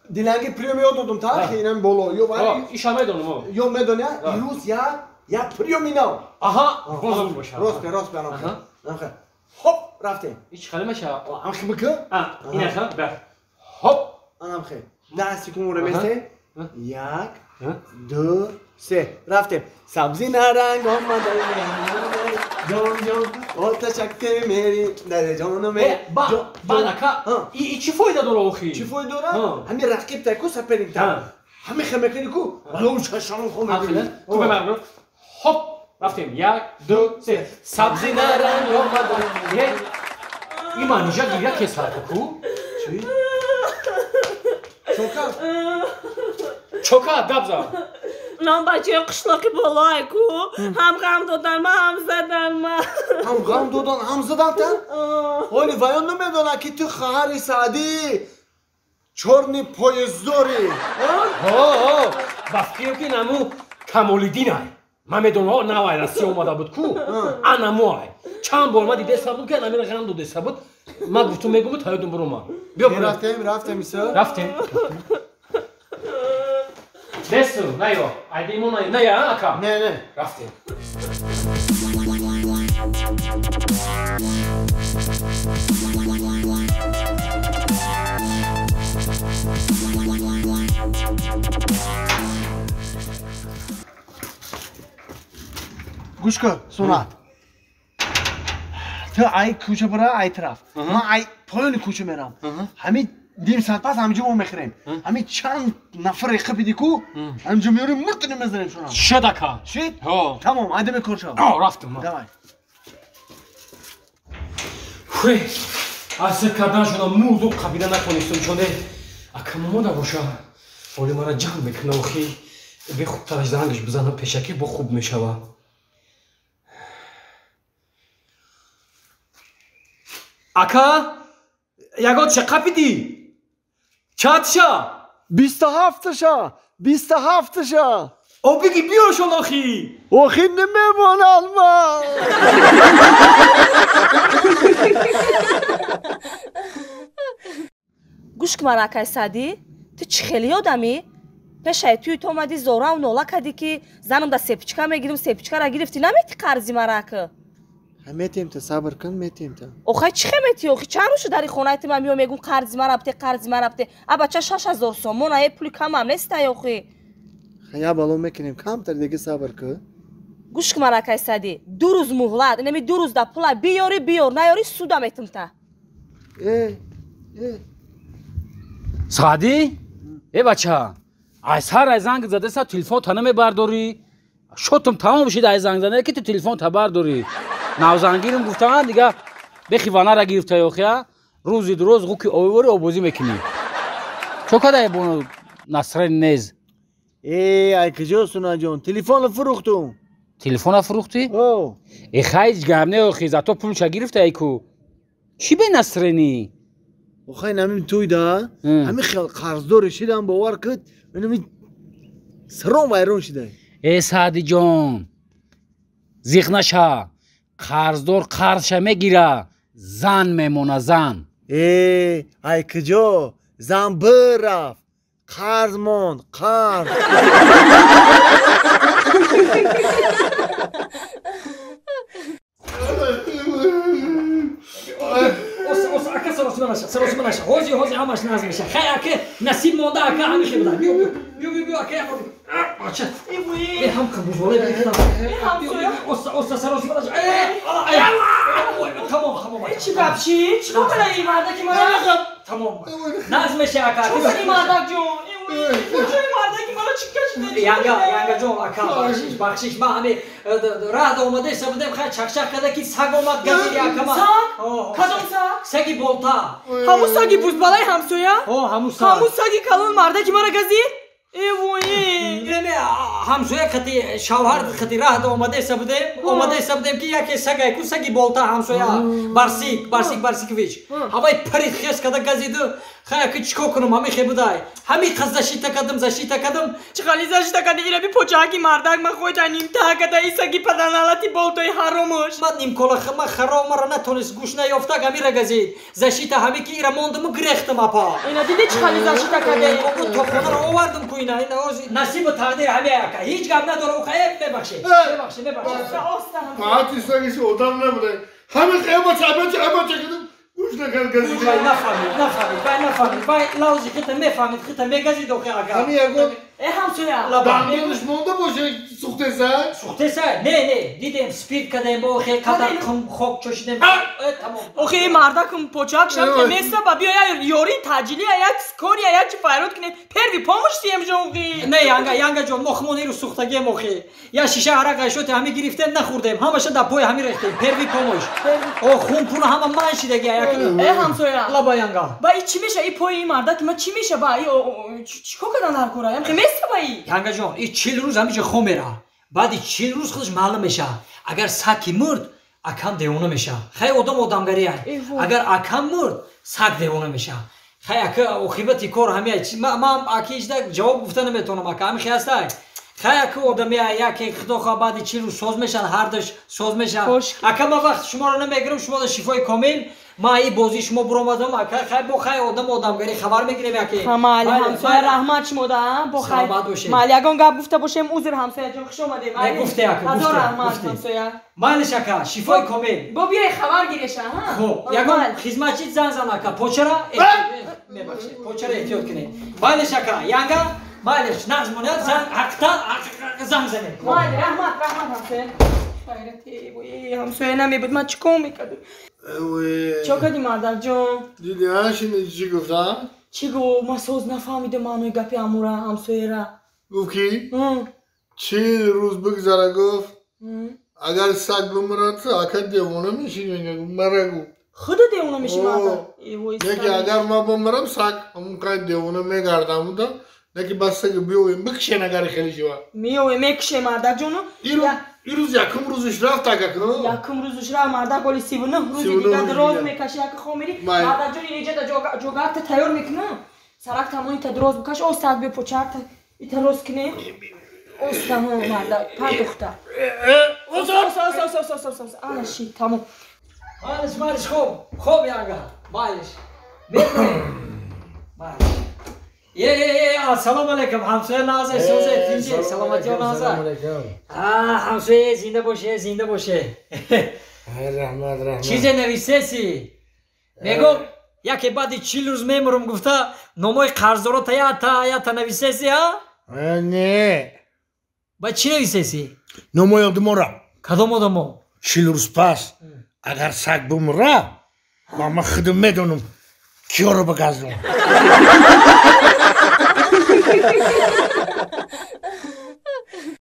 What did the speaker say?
Диланги приём ёд додум та, инам боло. Ё ба иша медонам. Ё медони, имрӯз я приёми нав. Аҳа, бозур боша. Рост, рост, анам. Аҳа. Хоп, рафтем. Ич хали меша. Ам хи бик? А, ина ха, ба. Хоп. Анам хи. 10 секунд ро месте. 1 2 3 рафтем. Сабзи наранг омада. Ҷон ҷон, оташак мери дар ҷону ме. Ба, ба ака. И чӣ фоида дора охи? Чӣ фоида дора? Ҳами рақиб та ку соперник та. Ҳами хе мекунӣ ку, балоу чашон хо мекунӣ. Ту ба ман. Хоп, рафтем. 1 2 3. Сабзи наранг омада. И манижа гиря кесар ку? Чӣ? Чока? Чока гап зад. Нам бачаи қишлоқи болое ку, ҳам ғам додан ма, ҳам задан ма. Ҳам ғам додан, ҳам задан та? Ҳоли ваён намедонад ки ту хаҳари Саъдӣ чорни поезддорӣ. Ҳо, ба фикрем ки наму Камолиддин ай. Ман медонам, навай Россия омада буд ку, анаму ай. Чанд бор ма дидеса буд ки анамира ғам додеса буд. Ман гуфтум мегум таёдум буромад. Биё рафтем, рафтем исо. Рафтем. Десу, наё, айдимо на, ная, ака. Не, не. Рафтем. Гӯш кун, Сунат. Ту ай кӯча бира, ай тараф. Ман ай поёни кӯча мерам. Ҳамин ним соат пас ҳаминҷо мо мехӯрем. Ҳамин чанд нафаре қапиди ку, ҳаминҷо меорем, муртини мезанем шуна. Шуд ака. Шуд? Ҳо. Тамом, айда мекор шав. Ҳо, рафтем. Давай. Хуй, аз кардан шуна мурду қабида натонистум, чунде ака момода боша. Оли мара ҷанг мекуна охи. Бе хубтараш зангаш бизанам пешакӣ бо хуб мешава. Ака, ягон ча қапидӣ? Чандша? 27-ша, 27-ша. О биги биёшон охи. Охи намемонад ман. Гӯш кун ман акай Саъдӣ, ту чӣ хеле одамӣ? Пешаи туи ту омадӣ зорау нола кардӣ ки занам да сепичка мегирим, сепичкара гирифтӣ, наметӣ қарзи марака? Метем та, сабр кун, метем та. Охай чӣ хе метӣ охи? Чанд рӯз шуд дари хонаи ту ман меом мегум қарзи мара бите, қарзи мара бите. А бача 6000 сомон, ае пули камам нестай охи. Я бало мекунем, камтар дига сабр кун. Гӯш кун ман акай Саъдӣ, 2 рӯз муҳлат, инами 2 рӯз да пула биёрӣ биёр, наёрӣ суда метим та. Э, э. Саъдӣ? Э бача, ай сар ай занг задеса телефон та намебардорӣ. Шотум тамом шид ай занг зада ки ту телефон та бардорӣ. Навзангирим гуфтан дига бехи ванара гирифта ёхия рӯзи дуроз ғуки овори обозӣ мекунӣ. Чо кадай боно насрен нез? Э, ай куҷо Сунаҷон? Телефонро фурӯхтум. Телефонро фурӯхтӣ? О. Э хай ҳеҷ гап не охи, зато пулша гирифта ай ку. Чӣ бе насренӣ? Охай намим туй да, ҳамин хел қарздори шидам бовар куд, инами саром вайрон шидай. Э Саъдиҷон, зиқ наша. Қарздор қарзша мегира, зан мемона зан. Э, ай куҷо? Зан бирафт, қарз монд, қарз. Ака саросима наша, саросима наша. Ҳози, ҳози ҳамаш назм меша. Хай ака, насиб монда ака ҳами хе буда. Биё, биё, биё, биё ака, бача. Э, ҳам қабузоле бикунам. Оста, оста саросима наша. Э, ала, тамом, тамом. Чӣ гап чӣ? Чӣ кор кара ин мардаки мара? Тамом. Назм меша ака. Чӣ ин мардак ҷон? Куҷои мардаки мара чӣ кашида? Янга, янга ҷон, ака, бахшиш, бахшиш. Ма ҳами раҳ омадаеса будем, хай чақчақ карда ки саг омад газиди акама. Саг? Кадом саг? Саги болта. Ҳамун саги бузбалаи ҳамсоя? Ҳо, ҳамун саг. Ҳамун саги калон мардаки мара газид? Э вой! Инаме ҳамсоя қати шавҳар қати раҳ омадаеса будем ки яке сагай ку саги болта ҳамсоя барсик, барсик, барсикович. Ҳавай парид хес карда газиду Хай ака чикор кунам, ҳами хе будай. Ҳами қаз защита кардам, защита кардам. Чӣ хали защита кардӣ? Ира би почааки мардак ма хойта нимта када исаги паданалати болтои ҳаромуш. Ман нимкола ма харом мара натонист, гӯш наёфтак ҳамира газид. Защита ҳами ки ира мондаму гирехтам апа. Ина диди чӣ хали защита кардӣ? То хонаро овардам ку ина, ина ози насибу тақдир ҳами ака. Ҳеҷ гап надора, уха мебахшед. Мебахшед, мебахшед. Таати сагиш одам набудай. Ҳами эбача, эбача, эбача кардам. Гӯш накард газид. Вай нафаҳмид, нафаҳмид, вай нафаҳмид. Вай лавзи хита мефаҳмид, хита мегазид охи ака. Ҳами ягон Э ҳамсоя. Дандонаш монда боша сухтеса? Сухтеса? Не, не, дидем спирт кардем, охи қадар қум хок чошидем. Тамом. Охи мардакум почак шаб месаба биё я ёри таҷили як скори як чи файрод кунем. Первый помощь тием ҷоғи. Не, янга, янга ҷон, мо хумон иру сухтагием охи. Я шиша арақ айшоти ҳами гирифтем, нахӯрдем. Ҳамаша дар пои ҳами рехтем. Первый помощь. О, хун пуна ҳама ман шидаги як. Э ҳамсоя. Лаба янга. Ба и чӣ меша? И пои мардаки ма чӣ меша? Ба и чикор кардан дар кора? Ям месаба и. Янга ҷон, и 40 рӯз ҳамиҷо хом мера. Баъди 40 рӯз худаш маълум меша. Агар саки мурд, акам девона меша. Хай одам одамгария. Агар акам мурд, сак девона меша. Хай ака оқибати кор ҳамия. Ман аки ҳеҷ ҷавоб гуфта наметавонам ака. Ҳами хай ҳастай. Хай ака одамия яке худо хоҳ баъди 40 рӯз соз мешан, ҳардаш соз мешан. Ака ман вақт шуморо намегирам, шумо да шифои комил. Ман и бозии шумо буромадам ака. Хай бо хай одам одамгарӣ хабар мегирем яке. Майли ҳамсоя, раҳмат шумо да, бо хай. Майли ягон гап гуфта бошем, узр ҳамсоя ҷон, хуш омадем. Не гуфте ака, гуфте. Ҳазор раҳмат ҳамсоя. Майлиш ака, шифои комил. Бо биёй хабар гиреша, ҳа? Хуб, ягон хизматчи зан зан ака, почара мебахшед, почара эҳтиёт кунед. Майлиш ака, янга, майлиш, нағз монад, зан ҳақтан занг занед. Майли, раҳмат, раҳмат ҳамсоя. Хайрати, ҳамсоя намебуд, ман чӣ кор мекардам? Чо кардӣ мардакҷон? Диди, а шини чӣ гуфта? Чӣ гуфт? Ман соз нафаҳмидам маънои гапи амура ҳамсояра. Гуфт ки 40 рӯз бигзара, гуфт агар саг бимирад, ака девона мешӣ, мара гуфт. Худо девона мешӣ мардак? Неки агар ман бимирам, саг ҳамон қай девона мегардам уда. Неки бас саг биёем бикшен агар хеле шава. Миёем мекушем мардакҷону. Ирӯз якум рӯзиш рафт ака ку? Якум рӯзиш рафт мардак, оли 39 рӯзи дигар дроз мекаши, яка хом мери. Мардакҷон иниҷа ҷогарта тайёр мекунам. Сарак тамони та дроз бикаш, остак биё почакта ита роз кунем. Оста мардак, пардохта. Оста, оста, оста, оста, оста. Ана ши, тамом. Майлиш, майлиш, хоб, хоб янга. Майлиш. Мекунем. Майлиш. Е, ассалому алайкум, ҳамсоя Наза, созе, тинҷе, саломатиё Наза. Ҳамсоя зинда боше, зинда боше. Раҳмат, раҳмат. Чизе нависеси? Мегӯм, яке баъди 40 рӯз мемурам гуфта, номои қарздоро та ята, ята нависеси, а? Не. Ба чӣ нависеси? Номои одамора. Кадом одамо? 40 рӯз пас, агар саг бимура, ман худам медонам киёро багаздонам.